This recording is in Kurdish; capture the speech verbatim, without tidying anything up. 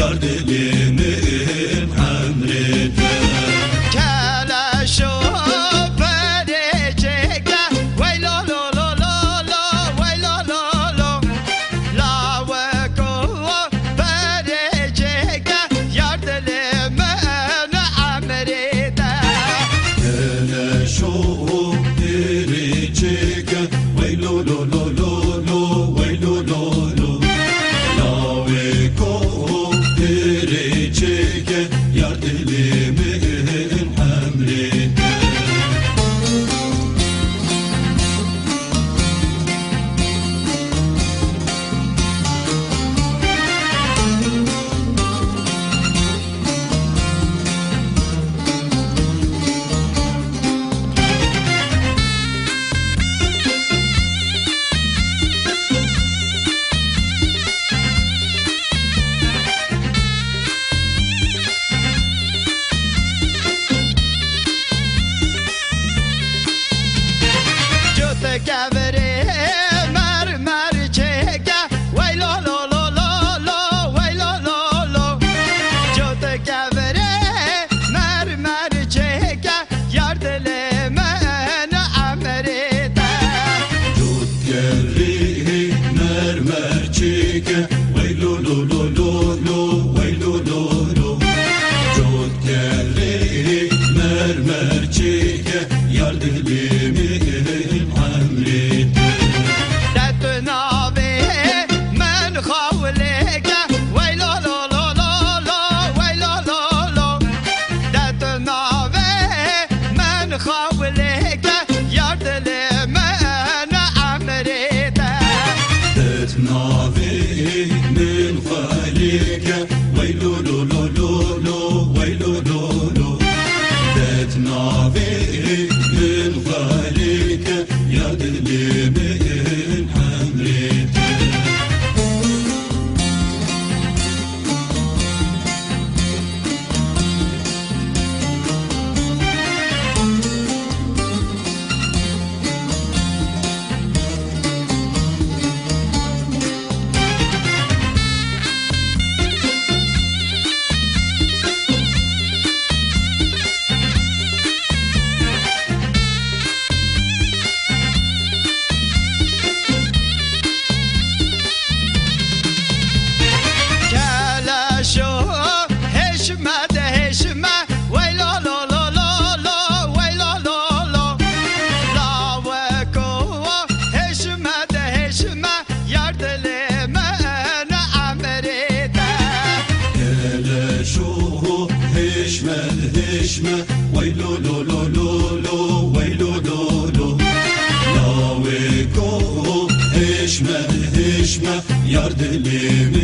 Yar dilê min emrê te. Keleş û perê çêke, wey lo lo lo lo lo, wey lo lo lo. Lawek û perê çêke, yar dilê min emrê te. Keleş û perê çêke, wey lo lo lo lo lo, wey lo lo lo. Lawê ko pirê çêke, yar dilê min emrê te. Cute kevirê mermer çêke, wey lo lo lo lo lo, wey lo lo lo. Cute kevirê mermer çêke, yar dilê min emrê te. Cot kerê mermer çêke, wey lo lo lo lo lo, wey lo lo lo. Cot kerê mermer çêke, yar dilê min emrê te. De tu navê min xewlêke, wey lo lo lo lo lo, wey lo lo lo. De tu navê min xewlêke, yar dilê min emrê te. Det navê min xwelêke, wey lo lo lo lo lo, wey lo lo lo. Det navê min xwelêke, yar dilê min emrê te. Keleş û hêşme de hêşme, wey lo lo lo lo lo, wey lo lo lo. Lawek û hêşme de hêşme, yar dilê min emrê te. Keleş û hêşme de hêşme, wey lo lo lo lo lo, wey lo lo lo. Lawek û hêşme de hêşme, yar dilê min